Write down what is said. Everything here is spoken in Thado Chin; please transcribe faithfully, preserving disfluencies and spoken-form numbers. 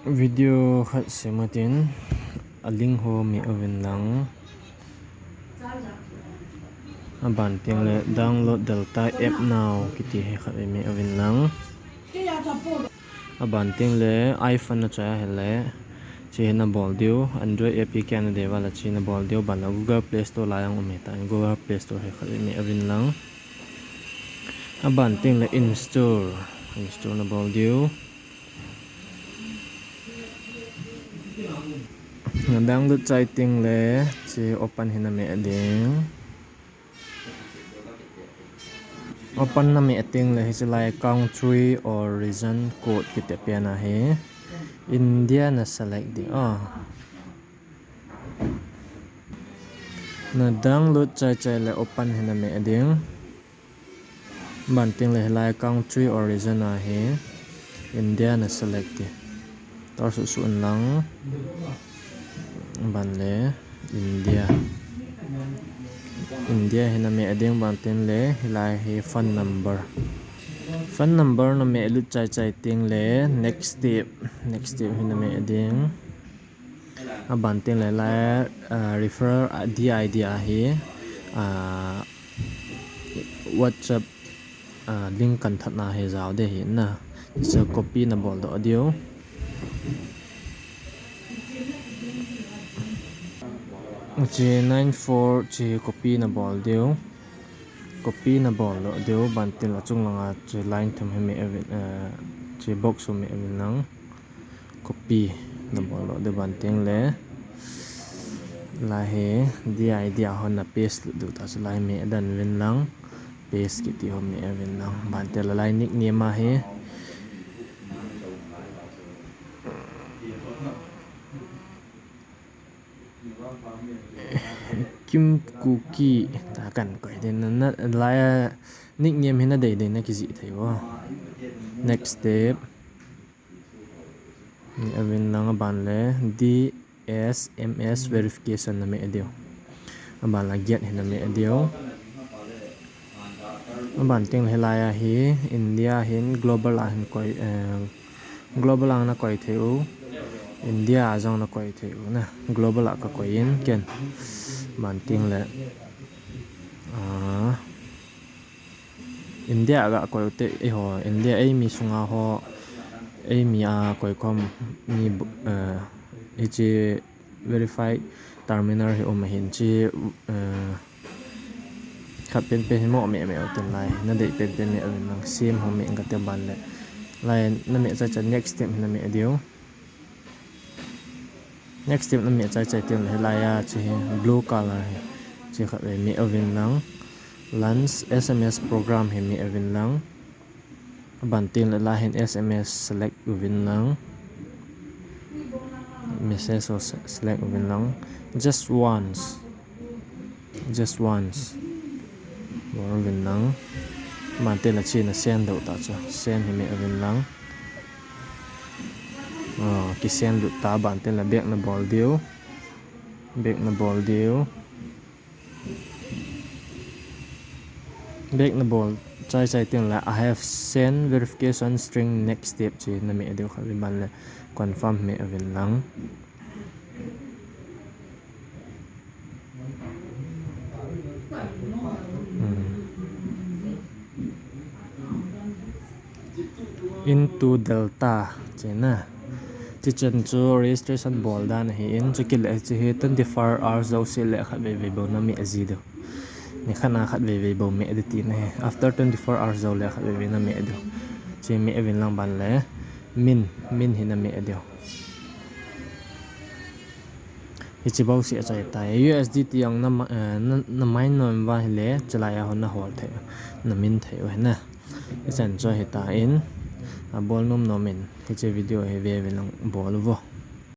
Video khat sem utin, a link ho meh uvin lang. Aban teng le download Delta app now kiti hi khat meh uvin lang. Aban teng le iPhone na choi ahile, hiche hi na bol diu, Android A P K na dei uva le hiche na bol diu, aban le Google Play Store lai a um ahitan, Google Play Store hi khat meh uvin lang. Aban teng le install, install na bol diu. Na download chai teng le hiche open hi na meh ding. Open na meh teng le hiche lai country or region code kiti pen ahi. India na select ding. Ah. Na download chai chai le open hi na meh ding. Aban teng le hilai country or region ahi. India na select ding. Tor suh suh in lang. Aban le India. India hi na meh ding, aban teng le hilai hi phone number. Phone number na meh lut chai chai teng le next step. Next step hi na meh ding. Aban teng le lai, ah, refer, ah, D I D ahi, ah, WhatsApp, ah, link kan that na hi jao ding ahi na. Hiche copy na bol doh diu. Hiche nine four hiche copy na bol diu. Copy na bol doh diu, aban teng le achung langa hiche line thum hi meh uvin, ah, hiche box ho meh uvin lang. Copy na bol doh diu, aban teng le. Lai hi D I D a hon na paste lut diu ta chu lai meh dan uvin lang. Paste kiti ho meh uvin lang. Aban teng le lai nickname ahi. Kim Kuki ta kan koi ding na, na, lai a nickname hi na dei dei na kijih thei uvo. Next step. Meh uvin lang, aban le D S M S verification na meh diu. Aban le get hi na meh diu. Aban teng le hilai a hi India hin global a hin koi, eh, global a na koi thei u. India a jong na koi thei u na. Global a ka koi in ken. Aban teng le, ah, India a ga koi u te, eiho, India eimi sunga ho, eimi a koi khom mi, eh, hiche verify terminal hi um ahin hiche, eh, khat pen pen hi mo meh meh u tin lai, na dei pen pen meh uvin lang, same ho meh ing kate, aban le. Lai na meh chai chai next step hi na meh diu. Next step na meh chai chai teng le hilai a hiche hi blue color hi. Hiche khat hi meh uvin lang. Launch S M S program hi meh uvin lang. Aban teng le lai hin S M S select uvin lang. Message ho se-, select uvin lang. Just once. Just once. Bol uvin lang. Aban teng le hiche na send doh ta chu. Send hi meh uvin lang. Ah, kisend lut ta, aban teng le back na bol diu. Back na bol diu. Back na bol chai chai teng le I have sent verification string, next step hiche na meh diu khat, aban le confirm meh uvin lang. Hmm. Into Delta, hiche na. Hiche chen chu registration bol dan ahin, chukit le hiche hi twenty-four hours jouse le khat vei vei bou na meh ji diu. Nikhat na khat vei vei bou meh ding tina ahi. After twenty-four hours jou le khat vei vei na meh diu. Hiche meh uvin lang, aban le min, min hi na meh diu. Hiche bou seh a chai tai. U S D T jong na ma-, eh, na, na mine nom uva ahile, hiche lai a hon na hol thei, na min thei u ahi na. Hichan chu ahitan, abol nom nom in, hiche video hi ve uvin lang bol uvo.